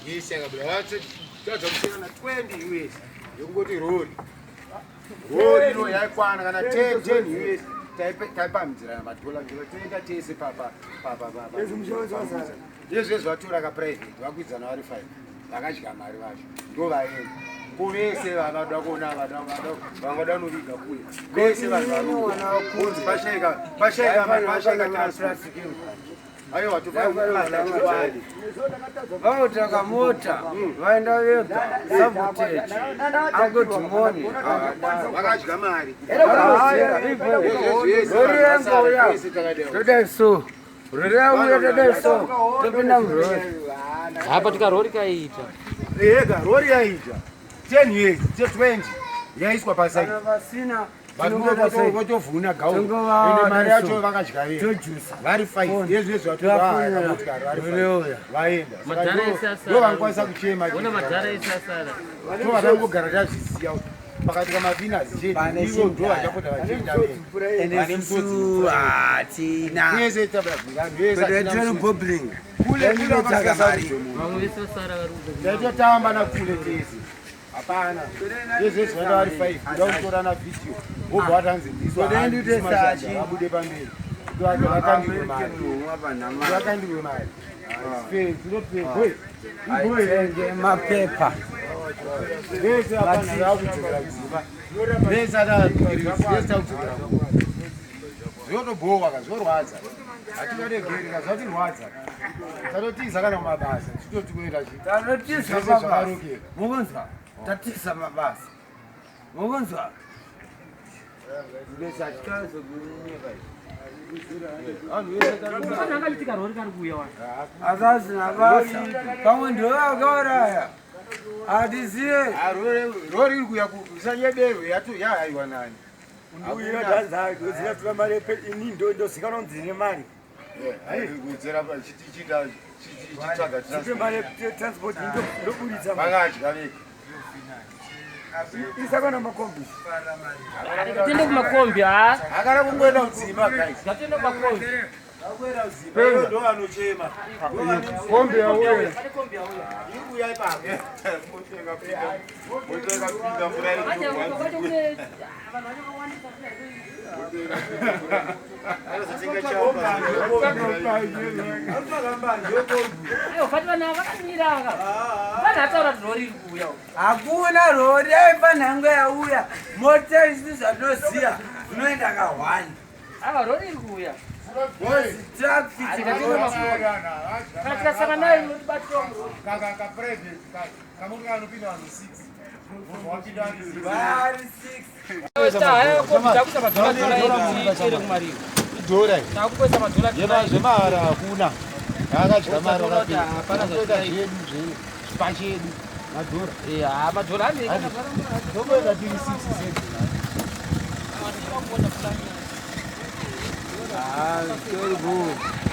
Yese yakabuda. Vatadza kusiyana 20 US yekungoti rori. Rori ino yaikwana kana 10 10 US taipamhidzirana madhola dola toenda tese pa pa pa pa. Izvezvi vatora ka private vakwidzana vari 5 vakadya mari vacho ndo vaenda. Kuvese vanoda kuona vangada noviga kule. Vese vanhu vari pashaika pashaika pashaika transport. Aiwa tofanira Vautaka mota vaenda vega sabotage angodhimoni vakadya mari. Rori yangouya todai so rori yauya todai so topinda murori Apa tikarori kaita. Ega rori yaita 10 years, 20 yaiswa paside. Kana vasina Vanhu votovhuna gauni. Tongova Ende mari yacho naso. vakadya vega. Tojusa. Vari 5 Phone. yezvezvi Tovafonera. vatora vari Rori 5 vaenda. Saka Madhara ese asara. ndo vanokwanisa kuchema. Ona madhara ese asara. Ndo vatangogara tazviziya kuti pakati kamavinazi chedu Pane ivo ndo chindaya. vachapota vachienda vega. Ende Vane isusu misodzi mvura. hatina Vese tabva vanhu vese hatina tori musodzi. bobling Kule kule Tsvaga mari. vakasarudze munhu. Vamwe vese vasara vari kubva. Taitotamba nakule tese. Hapana. Yezvezvi vaenda vari 5 kuda kutorana vhidhiyo. Vobva vatanzi ndisu Kudai ndite sachi. vabude pamberi. Kuti vanhu vakandirwe mari. Kuti vakandirwe mari. It's fair, it's not fair. Boy, boy. Aitenge mapepa Vese hapana vakudzokera kudzimba. Vese ana vese takudzokera kudzimba. Zvinotobhowa ka zvinorwadza. Hatingaregeri ka zvatirwadza. Tatotiza kana kumabasa titoti kuenda chi. tatotiza Zvese mabasa zvakarongeka. mukunzwa tatiza mabasa mukunzwa Vanhu angalitika rori kari kuuya wani. akazina basa pamwe ndiwe akauraya hatiziye Ah, Rori iri kuya kusanyeberwe yahaiwa nani. ndoziva mari ini ndozikanwa kunzi ndine mari Kudzera chitsvaga Ndipe mari yetransport ndoburitsa mari. vakadya vega. Isa kana makombi Tiende kumakombi ha. Hakana kungoenda kudzimba guys. Ngatiende kumakombi. Hakuenda kudzimba. Ivo ndo vanochema. kombi yauya Pane kombi yauya. Iri kuuya ipapo. Moto yakapinda mvura Manje iri uko kwacho kune vanhu vacho vakawandisa Aiwa fati vanhu ava vakamira aka. Vanhu ataura kuti rori iri kuuya. Hakuna rori aipa nhango yauya mota isu zvatinoziya unoenda kahwani Ava rori iri kuuya. traffic. Kana tikasangana nayo inotibatira murori. Kaka private kamuti kanopinda vanhu 6. Wapinda vanhu 6. Vari 6. Haya kombi takuisa madhola dola edu tiitere kumariro. Idhora. Takuisa madhola dola. Zvemahara hakuna. Akadya mari Hapana vakapinda. zvatinai. Zvedu zvedu. Pachedu. Madhora. Eh, ha madhola ane. Tokuenda tiri 6 7. Ah, story good.